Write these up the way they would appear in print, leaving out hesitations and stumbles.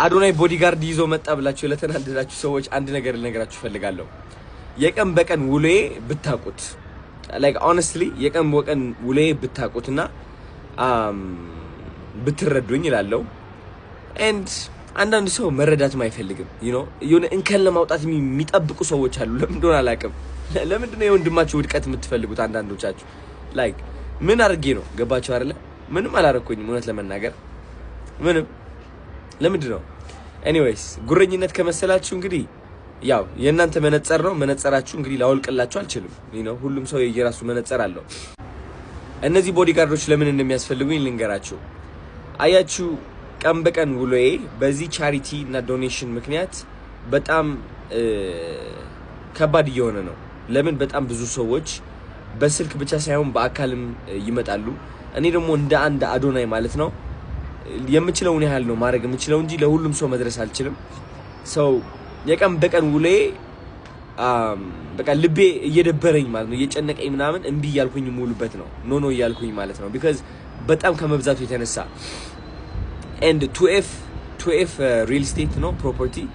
አዶናይ bodyguard ይዞ መጣ ብላችሁ ለተናደዳችሁ ሰዎች አንድ ነገር ልነግራችሁ እፈልጋለሁ። የቀን በቀን ውሎዬ ብታቁት፣ like honestly የቀን በቀን ውሎዬ ብታቁትና ብትረዱኝ ይላለው። And አንዳንድ ሰው መረዳትም አይፈልግም። የሆነ እንከን ለማውጣት የሚጠብቁ ሰዎች አሉ። ለምን እንደሆነ አላውቅም። ለምንድን ነው የወንድማችሁ ውድቀት የምትፈልጉት? አንዳንዶቻችሁ like ምን አድርጌ ነው፣ ገባችሁ አይደለ? ምንም አላረኩኝም፣ እውነት ለመናገር ምንም። ለምንድን ነው? Anyways ጉረኝነት ከመሰላችሁ እንግዲህ ያው የእናንተ መነጸር ነው። መነጸራችሁ እንግዲህ ላወልቅላችሁ አልችልም። ሁሉም ሰው የየራሱ መነጸር አለው። እነዚህ bodyguard ኦች ለምን እንደሚያስፈልጉኝ ልንገራችሁ። አያችሁ፣ ቀን በቀን ውሎዬ በዚህ charity እና donation ምክንያት በጣም ከባድ እየሆነ ነው። ለምን፣ በጣም ብዙ ሰዎች በስልክ ብቻ ሳይሆን በአካልም ይመጣሉ። እኔ ደግሞ እንደ አንድ አዶናይ ማለት ነው የምችለውን ያህል ነው ማድረግ የምችለው እንጂ ለሁሉም ሰው መድረስ አልችልም። So የቀን በቀን ውሎዬ በቃ ልቤ እየደበረኝ ማለት ነው፣ እየጨነቀኝ ምናምን እምቢ እያልኩኝ የምውልበት ነው፣ no no እያልኩኝ ማለት ነው። Because በጣም ከመብዛቱ የተነሳ። And 2F real estate ነው property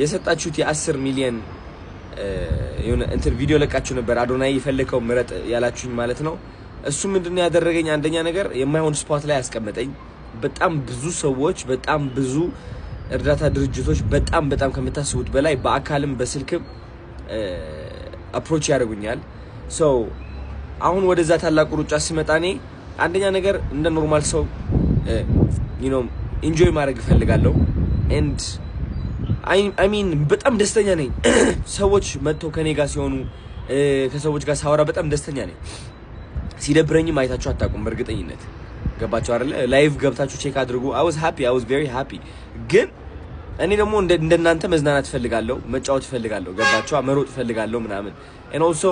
የሰጣችሁት የ10 ሚሊየን የሆነ እንትን ቪዲዮ ለቃችሁ ነበር። አዶናይ የፈለከው ምረጥ ያላችሁኝ ማለት ነው። እሱ ምንድነው ያደረገኝ? አንደኛ ነገር የማይሆን spot ላይ ያስቀመጠኝ። በጣም ብዙ ሰዎች፣ በጣም ብዙ እርዳታ ድርጅቶች በጣም በጣም ከምታስቡት በላይ በአካልም በስልክም approach ያደርጉኛል። So አሁን ወደዛ ታላቁ ሩጫ ስመጣ እኔ አንደኛ ነገር እንደ normal ሰው enjoy ማድረግ እፈልጋለሁ። And I mean በጣም ደስተኛ ነኝ። ሰዎች መጥተው ከኔ ጋር ሲሆኑ፣ ከሰዎች ጋር ሳወራ በጣም ደስተኛ ነኝ። ሲደብረኝም አይታችሁ አታውቁም። በእርግጠኝነት ገባችሁ አይደለ? Live ገብታችሁ check አድርጉ። I was happy, I was very happy። ግን እኔ ደግሞ እንደናንተ መዝናናት እፈልጋለሁ፣ መጫወት እፈልጋለሁ። ገባችሁ? መሮጥ እፈልጋለሁ ምናምን። And also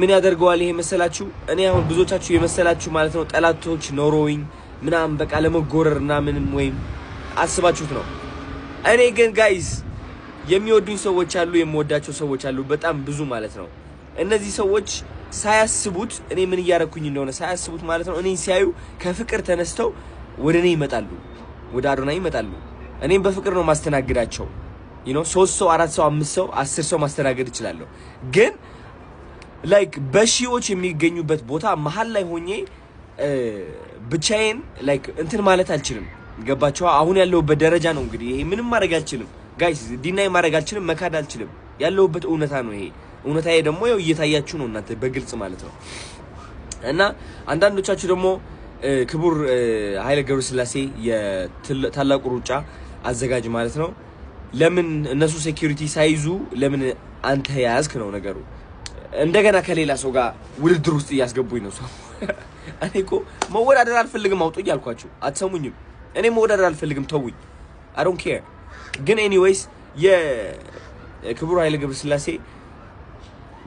ምን ያደርገዋል ይሄ መሰላችሁ? እኔ አሁን ብዙዎቻችሁ የመሰላችሁ ማለት ነው ጠላቶች ኖሮኝ ምናምን በቃ ለመጎረር እና ምንም ወይም አስባችሁት ነው። እኔ ግን guys የሚወዱኝ ሰዎች አሉ፣ የምወዳቸው ሰዎች አሉ፣ በጣም ብዙ ማለት ነው። እነዚህ ሰዎች ሳያስቡት፣ እኔ ምን እያረኩኝ እንደሆነ ሳያስቡት ማለት ነው፣ እኔን ሲያዩ ከፍቅር ተነስተው ወደ እኔ ይመጣሉ፣ ወደ አዶናይ ይመጣሉ። እኔም በፍቅር ነው ማስተናግዳቸው። ሶስት ሰው፣ አራት ሰው፣ አምስት ሰው፣ 10 ሰው ማስተናገድ እችላለሁ። ግን like በሺዎች የሚገኙበት ቦታ መሀል ላይ ሆኜ ብቻዬን like እንትን ማለት አልችልም። ገባችኋ? አሁን ያለሁበት ደረጃ ነው እንግዲህ ይሄ። ምንም ማድረግ አልችልም guys፣ deny ማድረግ አልችልም፣ መካድ አልችልም። ያለሁበት እውነታ ነው ይሄ። እውነታዬ ደግሞ ያው እየታያችሁ ነው እናንተ በግልጽ ማለት ነው። እና አንዳንዶቻችሁ ደግሞ ክቡር ኃይለ ገብረስላሴ የታላቁ ሩጫ አዘጋጅ ማለት ነው፣ ለምን እነሱ security ሳይዙ ለምን አንተ ያዝክ ነው ነገሩ። እንደገና ከሌላ ሰው ጋር ውድድር ውስጥ እያስገቡኝ ነው ሰው። እኔ እኮ መወዳደር አልፈልግም፣ አውጡኝ አልኳችሁ፣ አትሰሙኝም። እኔ መወዳደር አልፈልግም፣ ተውኝ። I don't care። ግን anyways የክቡር ኃይለ ገብረስላሴ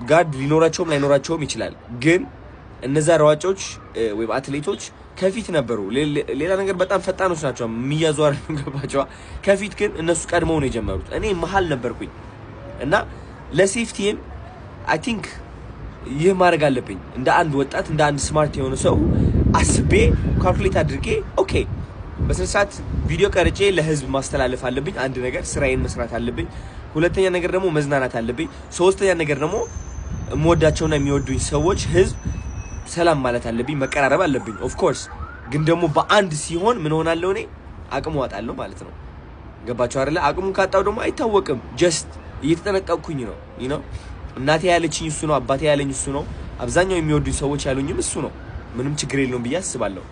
guard ሊኖራቸውም ላይኖራቸውም ይችላል። ግን እነዛ ሯጮች ወይም አትሌቶች ከፊት ነበሩ። ሌላ ነገር በጣም ፈጣኖች ናቸው፣ የሚያዙ አይደለም፣ ገባቸዋ። ከፊት ግን እነሱ ቀድመው ነው የጀመሩት። እኔ መሀል ነበርኩኝ እና ለ safety ም I think ይህ ማድረግ አለብኝ። እንደ አንድ ወጣት፣ እንደ አንድ smart የሆነ ሰው አስቤ calculate አድርጌ okay በስነ ስርዓት ቪዲዮ ቀርጬ ለህዝብ ማስተላለፍ አለብኝ። አንድ ነገር ስራዬን መስራት አለብኝ። ሁለተኛ ነገር ደግሞ መዝናናት አለብኝ። ሶስተኛ ነገር ደግሞ የምወዳቸውና የሚወዱኝ ሰዎች ህዝብ ሰላም ማለት አለብኝ፣ መቀራረብ አለብኝ። Of course ግን ደግሞ በአንድ ሲሆን ምን ሆናለሁ፣ እኔ አቅሙ አጣለሁ ማለት ነው። ገባችሁ አይደለ? አቅሙን ካጣው ደግሞ አይታወቅም። Just እየተጠነቀቅኩኝ ነው። እናቴ ያለችኝ እሱ ነው። አባቴ ያለኝ እሱ ነው። አብዛኛው የሚወዱኝ ሰዎች ያሉኝም እሱ ነው። ምንም ችግር የለውም ብዬ አስባለሁ።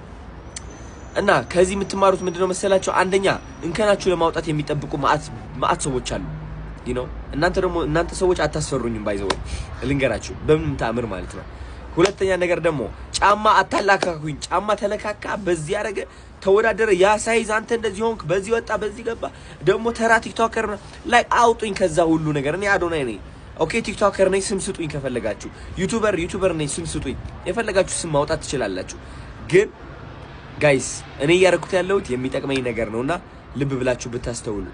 እና ከዚህ የምትማሩት ምንድነው መሰላችሁ? አንደኛ እንከናችሁ ለማውጣት የሚጠብቁ ማአት ሰዎች አሉ። እናንተ ደግሞ እናንተ ሰዎች አታስፈሩኝም። By the way ልንገራችሁ በምንም ተአምር ማለት ነው። ሁለተኛ ነገር ደግሞ ጫማ አታላካኩኝ። ጫማ ተለካካ፣ በዚህ ያደረገ ተወዳደረ፣ ያ size፣ አንተ እንደዚህ ሆንክ፣ በዚህ ወጣ፣ በዚህ ገባ። ደግሞ ተራ TikToker ላይ አውጡኝ ከዛ ሁሉ ነገር። እኔ አዶናይ ነኝ። Okay TikToker ነኝ፣ ስም ስጡኝ ከፈለጋችሁ። YouTuber ነኝ፣ ስም ስጡኝ። የፈለጋችሁ ስም ማውጣት ትችላላችሁ። ግን guys እኔ እያደረኩት ያለሁት የሚጠቅመኝ ነገር ነውና ልብ ብላችሁ ብታስተውሉ